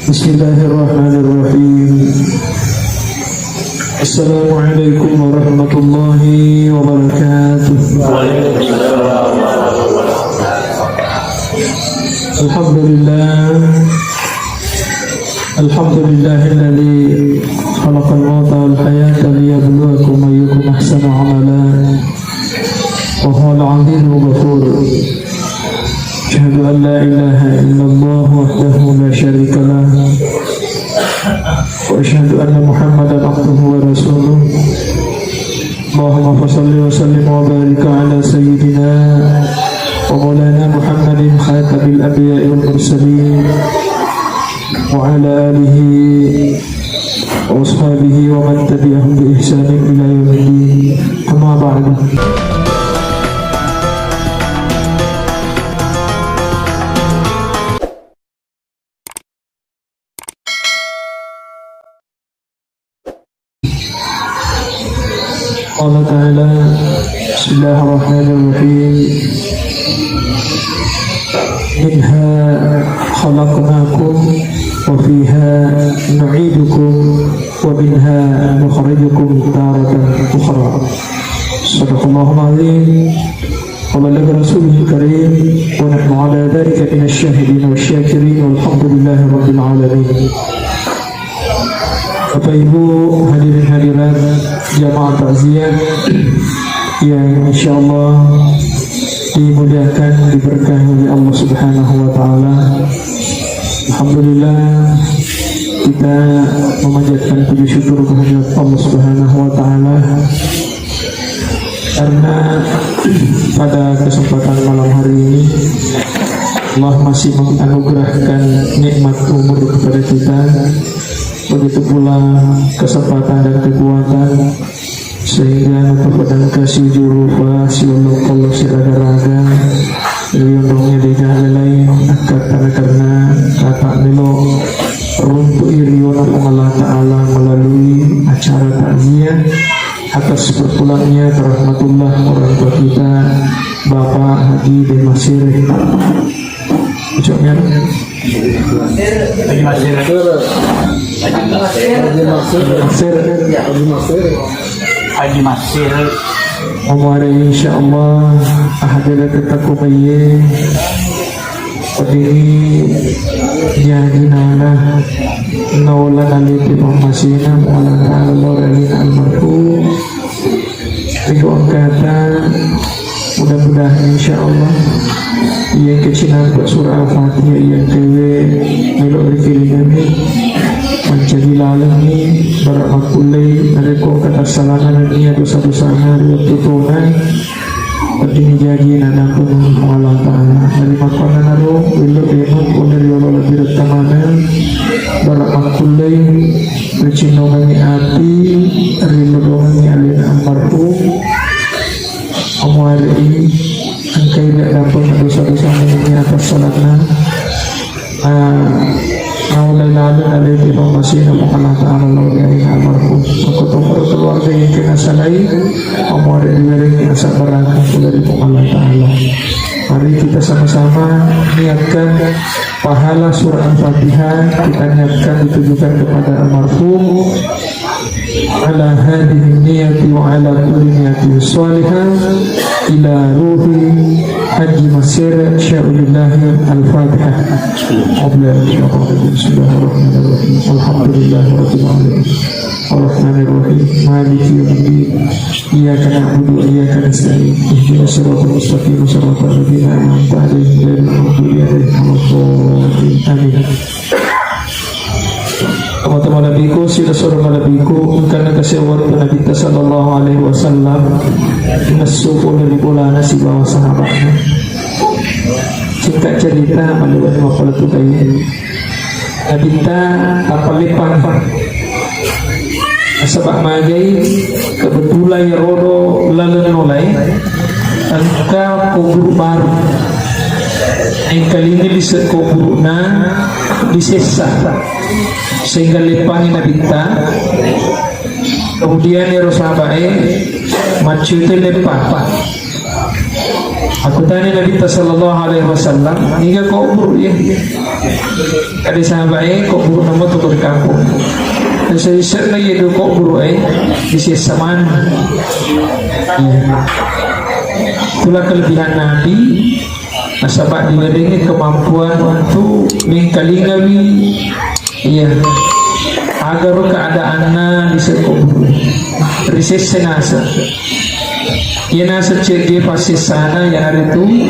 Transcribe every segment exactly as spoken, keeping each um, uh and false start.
بسم الله الرحمن الرحيم. السلام عليكم ورحمة الله وبركاته. الحمد لله. الحمد لله الذي خلق الموت والحياة ليبلوكم أيكم أحسن عملا وهو العزيز الغفور. أشهد أن لا إله إلا الله وحده لا شريك له، وأشهد أن محمدا عبده ورسوله. اللهم فصل وسلم وبارك على سيدنا ومولانا محمد خاتم الأنبياء والمرسلين، وعلى آله وأصحابه ومن تبعهم بإحسان إلى يوم الدين. أما بعد. قال تعالى: بسم الله الرحمن الرحيم. منها خلقناكم وفيها نعيدكم ومنها نخرجكم تارة أخرى. صدق الله العظيم وبلغ رسوله الكريم، ونحن على ذلك من الشاهدين والشاكرين، والحمد لله رب العالمين. Bapak Ibu, hadirin hadirat jamaah takziah yang insyaallah dimuliakan, diberkahi oleh Allah Subhanahu wa Ta'ala. Alhamdulillah, kita memanjatkan puji syukur kehadirat Allah Subhanahu wa Ta'ala, karena pada kesempatan malam hari ini, Allah masih menganugerahkan nikmat umur kepada kita, begitu pula kesempatan dan kekuatan, sehingga natapadangka sijurupa, siolok-olok, siraga-raga ri onrongngé dé'gaga laing akkattana, karena kata melo runtu'i riona Puang Allah Ta'ala melalui acara takziah atas berpulangnya ke rahmatullah orang tua kita, Bapak Haji Demasere. Ucapnya Haji Masir. Haji Masir. Haji Masir. Haji Masir. Omuare insyaallah ahadere tetaku maiye. Odini jadi nana naola naliti pammasina muala ta'ala lorelin almarhum. Iko angkata, mudah-mudahan insyaallah iya kecinampa surah Al-Fatihah iya kewe melo rikilingami mancaji lalengi bara makkullei narekko kata salana nennia dosa-dosa hari waktu tona. Tapi jaji na nampung Allah Ta'ala. Dari makkuannanaro, willu demang pole riolo lebbi rettamana bara makkullei ricinongangi ati, rilodongangi alena almarhum. Omuare'i engkai riaddampeng dosa-dosa ini atas salatna. Ah, naulai lalu alaihi wa masih Allah Ta'ala lau dari almarhum. Aku tunggu keluarga yang kena salai, omuare'i diwerengi asabarakan dari Allah Ta'ala. Mari kita sama-sama niatkan pahala surah Al-Fatihah, kita niatkan ditujukan kepada almarhum. Ala hadhihi niyati wa ala kulli niyatin salihah ila ruhi Haji Masir Syai'ulillah. Al-Fatihah. Bismillahirrahmanirrahim. Alhamdulillahirabbil alamin. Arrahmanirrahim. Maliki yaumiddin. Iyyaka na'budu wa iyyaka nasta'in. Ihdinas siratal mustaqim, siratal ladzina an'amta 'alaihim, ghairil maghdubi 'alaihim waladdallin. Amin. Teman-teman nabiku, sila seorang nabiku, engkana kasih waktu Nabi kita sallallahu alaihi wasallam, nesu pole di bolana sibawa sahabatnya. Singkat cerita, malewat mapala tu kayu. Nabitta tappa leppang. Nasaba magai kebetulan rodo laleng nolai engka kuburu baru. Engkalingi lise kuburuna disessa sehingga leppangi Nabitta. Kemudian ero sahabae maccute leppang. Akkutani Nabitta sallallahu alaihi wasallam, niga kuburu iya? Kade sahabat e, kuburu nama tu di kampung. Seisenna iya du kuburu e, di sesa mana? Iya. Itulah kelebihan Nabi, nasaba diwerengi kemampuan untuk mengkalingawi, iya, agaro keadaanna di sekuburu. Risesse nasa. Iya nasa cedde passessana, iyanaritu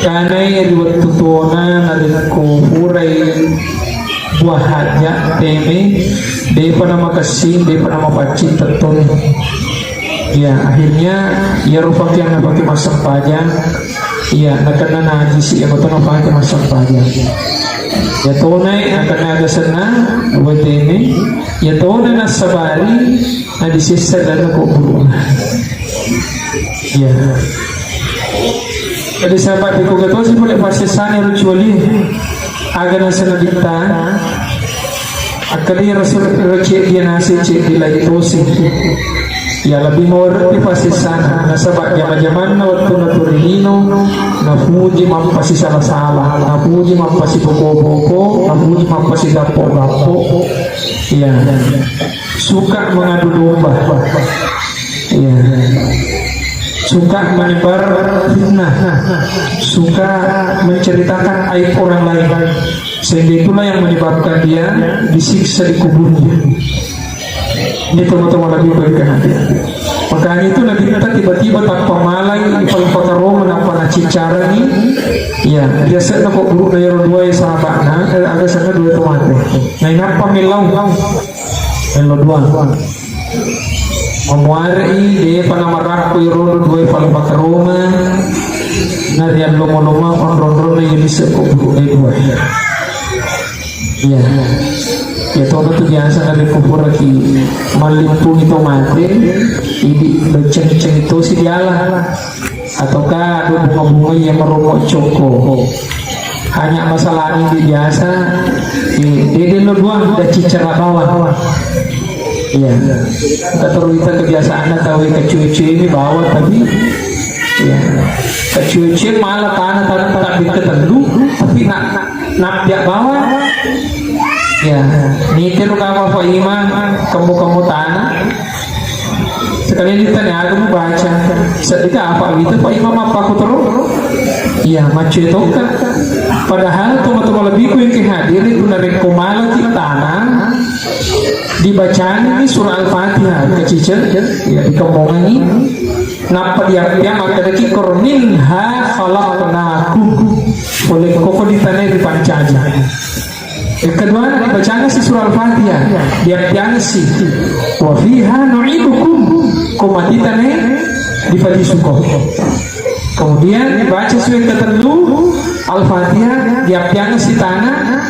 kanai ri wettu tona narekko purai buah haja teme, depa namakessing, depa namapaccing tettong. Ya, akhirnya iyaro pakeang napake massempajang, iya, nakenna najisi, iya, matu napake massempajang. Ya, tonai nakenna aga senna, dua teme, ya, tona nassabari, nadisessa dan kuburu. Ya. Jadi sahabat, iko gatosi pole passessana ro cuali. Aga naseng Nabitta, akkeda Rasul, ero ceddi naseng ceddi lagi tosi. Ya, lebih mawareppi passessana, nasaba jama-jamanna wettunna tuli lino, napuji mappasisala-sala, napuji mappasiboko-boko, napuji mappasigappo-gappo. Ya. Suka mengadu domba. Ya. Suka menyebar fitnah, suka menceritakan aib orang lain, sehingga itulah yang menyebabkan dia disiksa di kuburnya. Ini teman-teman lagi berikan hati. Makanya itu Nabitta tiba-tiba tappa malai, ipal pakaroma, nappa nacicarani. Ya, biasa na kok guru na yaro dua ya sahabatna, eh, aga sana dua itu mate. Nah, inappa mellau. Mellau dua. Mamuare'i, depa namarakko irodo duwae pale pakaroma, nariallomo-lomo onro-onrona iya lise ko buru'e duwae. Iya. Iya, toga tu biasa narekko puraki mallimpuni to mate, idi becceng-becceng tosi diala. Ataukah adu bunga-bunga iya maromo cokko. Hanya masalah ini biasa, eh, dede lo dua udah cicara bawah. Iya. Kita terus kita kebiasaan tahu kacui-cui ini bawah, tapi ya, kacui-cui malah tanah-tanah tak diketelu, tapi nak, nak, nak dia bawah. Ya, mikir kamu apa iman, kamu-kamu tanah. Sekalian ditanya, aku mau baca. Sedika apa gitu, Pak Imam, apa aku terus? Iya, macu itu kan. Padahal teman-teman lebih ku yang hadir itu dari komala di tanah. Dibacani surah Al-Fatihah ke cicil, ya, di kembongan ini. Napa dia, dia maka deki kormin ha khalaqnakum. Oleh koko di tanah di pancaja. Yang kedua, dibacana si surah Al-Fatihah, diappianna si wa fiha nu'idukum, ko matitane dipatisuko. Kemudian dibaca surah yang ketellu, Al-Fatihah, diappianna si tanah,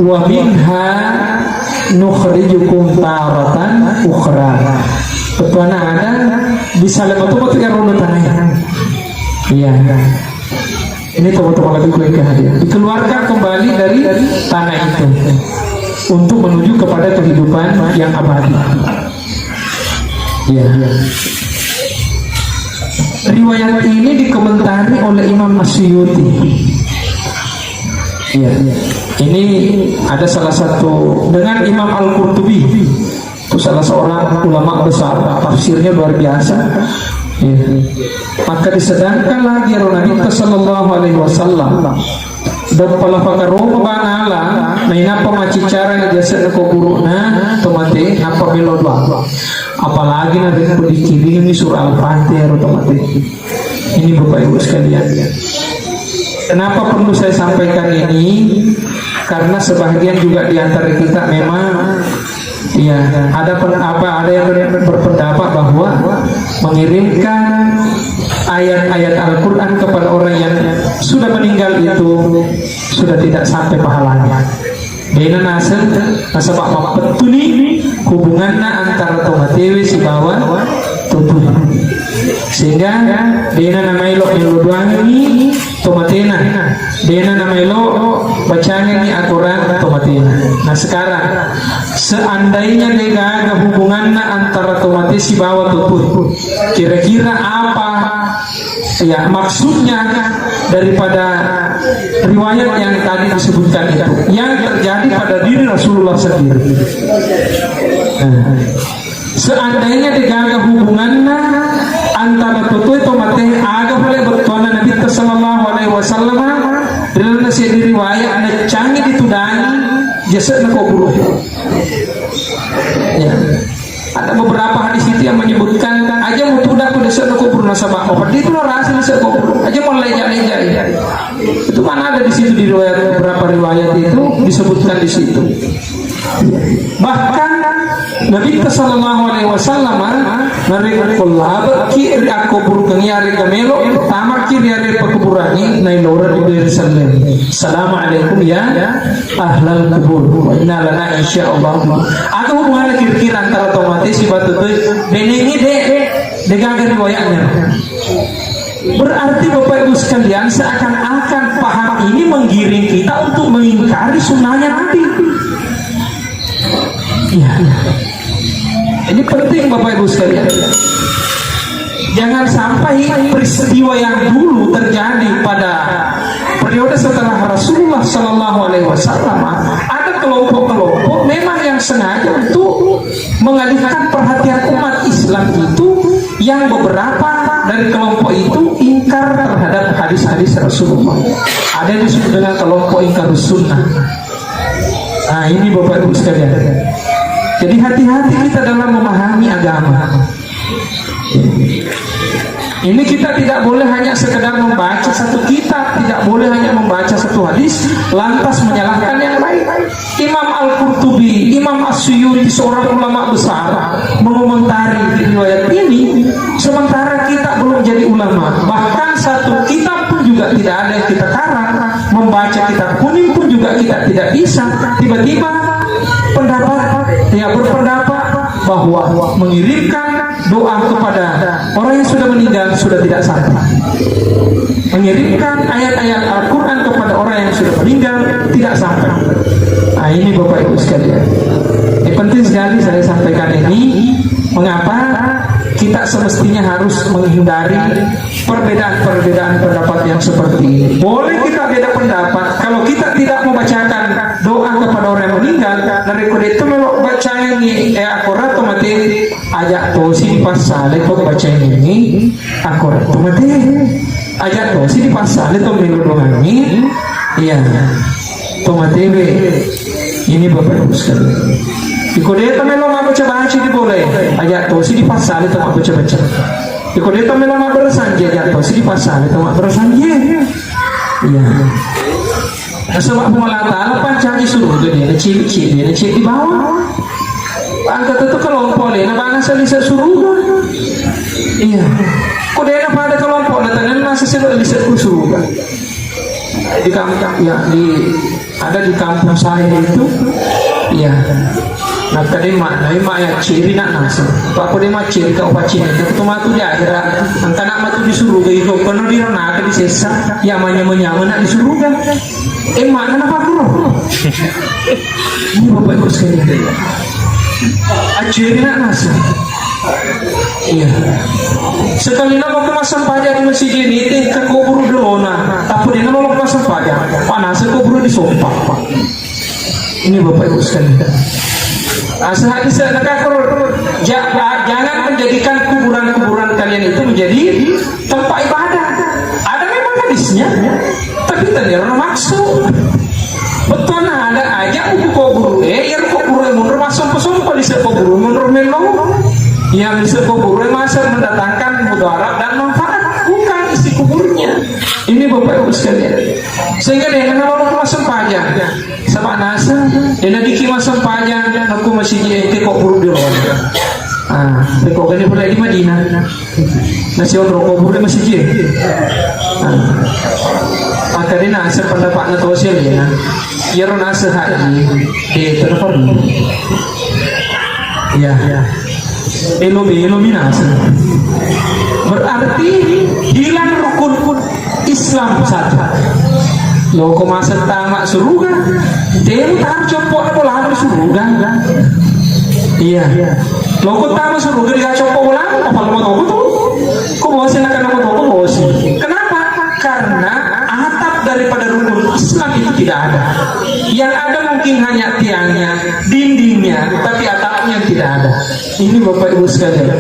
wa minha nukhrijukum taratan ukhra. Ketuana ada di salam itu betul ya roda tanah. Iya. Ini tokoh-tokoh lagu kue kehadiran. Dikeluarkan kembali dari tanah itu untuk menuju kepada kehidupan yang abadi. Ya. Riwayat ini dikomentari oleh Imam As-Suyuti. Ya. Ini ada salah satu dengan Imam Al-Qurtubi. Itu salah seorang ulama besar, tafsirnya luar biasa. Ya. Maka disedangkan lagi ro Nabi sallallahu alaihi wasallam. Doppa la pakaroma bangala, nainappa macicara na jasa ko burukna, tomate, nappa melo doa. Apalagi na dikiringi surah Al-Fatihah ro tomate. Ini Bapak Ibu sekalian. Kenapa perlu saya sampaikan ini? Karena sebahagian juga di antara kita memang, ya, ada pen-, apa, ada yang ber-, berpendapat bahwa mengirimkan ayat-ayat Al-Quran kepada orang yang sudah meninggal itu sudah tidak sampai pahalanya. Dena naseng, nasaba mappettuni hubunganna antara tomatewe sibawa tutu. Sehingga dena namaelo melo doangi tomatena, dena namaelo Bacangengngi Al-Quran to matena. Nah, sekarang, seandainya degaga hubunganna antara to mate sibawa to tue, kira-kira apa, ya, maksudnya daripada riwayat yang tadi disebutkan itu, yang terjadi pada diri Rasulullah sendiri? Nah. Seandainya degaga hubunganna antara to tue to mate, aga pale bettuanna Nabitta sallallahu alaihi wasallam, ri lalenna seddi riwayat, naccangi ditudangi jase'na kuburu. Ya. Ada beberapa hadis itu yang menyebutkan, aja mutudang ku jase'na kuburu, nasaba mapeddi tu rasa jase' kuburu. Aja mau leja-leja. Itu mana ada di situ, di riwayat, beberapa riwayat itu disebutkan di situ. Bahkan Nabitta sallallahu alaihi wasallam narekko labeki ri akkuburukengnge, yarega melo tamaki ri area pekuburangnge, nailoreng ri dere selleng, "Assalamualaikum ya ahlal kubur, wa inna lana insyaallah." Aga hubunganna kira-kira antara to mate sibawa to tue? Benengngi de, degaga riwayatnya. Berarti Bapak Ibu sekalian, seakan-akan paham ini menggiring kita untuk mengingkari sunnahnya Nabi. Iya. Ini penting Bapak Ibu sekalian. Jangan sampai peristiwa yang dulu terjadi pada periode setelah Rasulullah Shallallahu Alaihi Wasallam, ada kelompok-kelompok memang yang sengaja untuk mengalihkan perhatian umat Islam itu, yang beberapa dari kelompok itu ingkar terhadap hadis-hadis Rasulullah. Ada yang disebut dengan kelompok ingkar sunnah. Nah, ini Bapak Ibu sekalian. Jadi hati-hati kita dalam memahami agama. Ini kita tidak boleh hanya sekedar membaca satu kitab, tidak boleh hanya membaca satu hadis, lantas menyalahkan yang lain. Imam Al-Qurtubi, Imam As-Suyuti, seorang ulama besar, mengomentari riwayat ini, sementara kita belum jadi ulama. Bahkan satu kitab pun juga tidak ada yang kita karang, membaca kitab kuning pun juga kita tidak bisa. Tiba-tiba pendapat, ya, berpendapat bahwa mengirimkan doa kepada orang yang sudah meninggal sudah tidak sampai. Mengirimkan ayat-ayat Al-Quran kepada orang yang sudah meninggal tidak sampai. Nah, ini Bapak Ibu sekalian. Ini penting sekali saya sampaikan ini. Mengapa kita semestinya harus menghindari perbedaan-perbedaan pendapat yang seperti ini? Boleh kita beda pendapat. Kalau kita tidak membacakan doa kepada orang yang meninggal, narekko de' to melo bacangengngi, eh, akkoratto mate, aja' tosi dipassale to bacangengngi akkoratto mate. Aja' tosi dipassale to melo doangngi, iya, to matewe. Ini Bapak Ibu sekalian. Iko de' to melo mabbaca-baca di bola, aja' tosi dipassale to mabbaca-baca. Iko de' to melo mabberasanje, aja' tosi dipassale to mabberasanje. Iya. Nasaba Puang Allah Ta'ala pancaji suruga de' naceddi, de' naceddi bawang. Engka tetu kelompok lainna bangsa lise' suruga. Iya. Ko de' na pada kelompok na, tenna sesero lise' ku suruga. Di kampung, ya, di, ada di kampung saya itu. Iya. Nakkeda emma', na emma' ya ciri nak naseng. Pak, ko de' macciri kau pacini, itu matu di akhirat. Engka nak matu di suruga itu, kono di neraka di sesa. Ya manyameng-nyameng nak di suruga. Emma' na pakkuro. Ini Bapak Ibu sekalian. Acciri nak naseng. Iya. Sekali nak mau ke massempajang di masjid ini, itu ke kubur dulu na. Tapi dia mau ke massempajang, panasnya kubur di sompa. Ini Bapak Ibu sekalian. Asa hadis ada kakur. Ja-, jangan menjadikan kuburan-kuburan kalian itu menjadi tempat ibadah. Ada memang hadisnya, tapi tadi orang maksud. Betul, nah, ada aja buku kubur, eh, ya, kubur mundur masuk ke sumpah di kubur mundur melo. Yang di kubur masa mendatangkan mudarat dan manfaat, bukan isi kuburnya. Ini Bapak Ibu sekalian. Sehingga dia kenapa mau masuk pajak? Saba' naseng, de' nadiki massempajang, nakku masigi ente ko buru di ron. Ah, peko gani pole di Madinah. Nasi onro ko buru masigi. Ah. Maka de' naseng pendapatna tosi alena. Iyaro naseng haji, de' to na perlu. Ya. Elo-, elo minasa. Berarti hilang rukun Islam satu. Loko maseng tama suruga, temu taru coppo na bola suruga. Iya. Loko tama suruga dia coppo bola, apa lo mau tuh? Kok bosi nak mau tuh bosi? Kenapa? Karena atap daripada rukun Islam itu tidak ada. Yang ada mungkin hanya tiangnya, dindingnya, tapi atapnya tidak ada. Ini Bapak Ibu sekalian,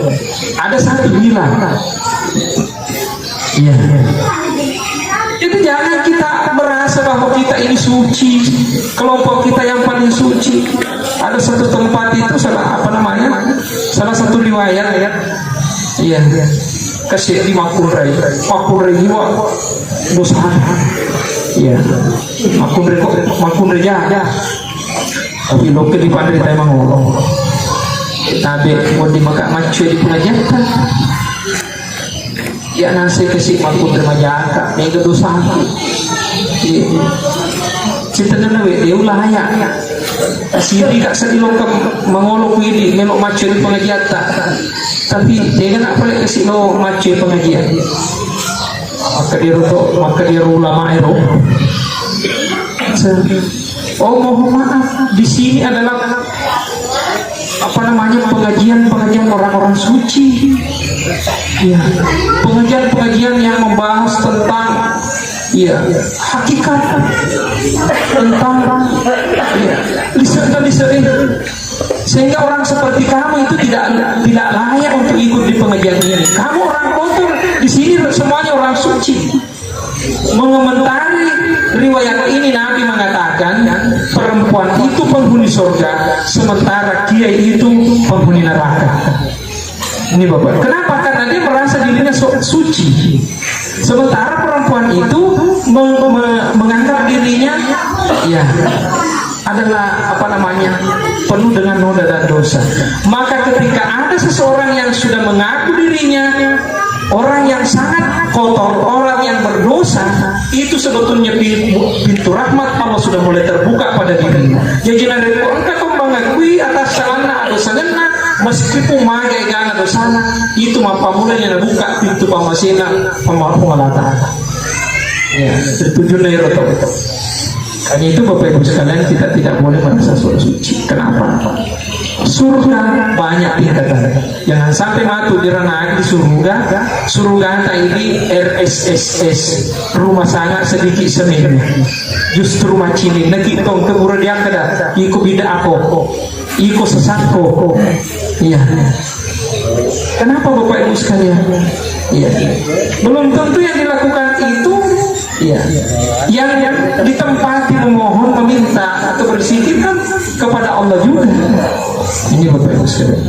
ada satu hilang. Iya. Jadi jangan kita merasa bahwa kita ini suci, kelompok kita yang paling suci. Ada satu tempat itu salah apa namanya? Salah satu riwayat ya. Iya. Kasih di Makunrai. Makunrai jiwa dosa. Iya. Makunrai kok Makunrai jaga. Tapi lo ke di Padre Taimang. Tabe mau di maka macu di Punajatta. Ya nase kasi Makunrai majaka, mega dosaku. Iya. Cinta dana we, dia ulah ya. Siri kak sedih lo ke mangolo ku ini, melo macu di Punajatta. Tapi dia nak boleh kasi lo macu pengajian. Maka dia roto, maka dia ulama ero. Oh, mohon maaf, di sini adalah apa namanya, pengajian-pengajian orang-orang suci. Ya, pengajian-pengajian yang membahas tentang, ya, hakikat, tentang, ya, lisan dan lisan. Sehingga orang seperti kamu itu tidak tidak layak untuk ikut di pengajian ini. Kamu orang kotor, di sini semuanya orang suci. Mengomentari riwayat ini, Nabi mengatakan perempuan itu penghuni surga, sementara kiai itu penghuni neraka. Ini Bapak. Kenapa? Karena dia merasa dirinya so- suci. Sementara perempuan itu me- me- menganggap dirinya, ya, adalah apa namanya, penuh dengan noda dan dosa. Maka ketika ada seseorang yang sudah mengaku dirinya orang yang sangat kotor, orang yang berdosa, itu sebetulnya pintu, pintu rahmat Allah sudah mulai terbuka pada dirinya. Jadi narekko engka to mengakui atas salanna, dosanna, meskipun maga egana dosana, itu mappamulanya nabuka pintu pammasena Puang Allah Ta'ala. Ya, tujuanna ero to. Hanya itu Bapak Ibu sekalian, kita tidak boleh merasa so suci. Kenapa? Surga banyak tingkatan. Jangan sampai matu dirana di surga. Surga tak ini R S S S, rumah sangat sedikit semen. Justru macini, nanti tong kebura dia kada, iko bida ako. Iko sesatko. Iya. Kenapa Bapak Ibu sekalian? Iya. Belum tentu yang dilakukan itu, iya, yang ditempati memohon, meminta atau berzikir kan kepada Allah juga. Ini Bapak Ibu sekalian.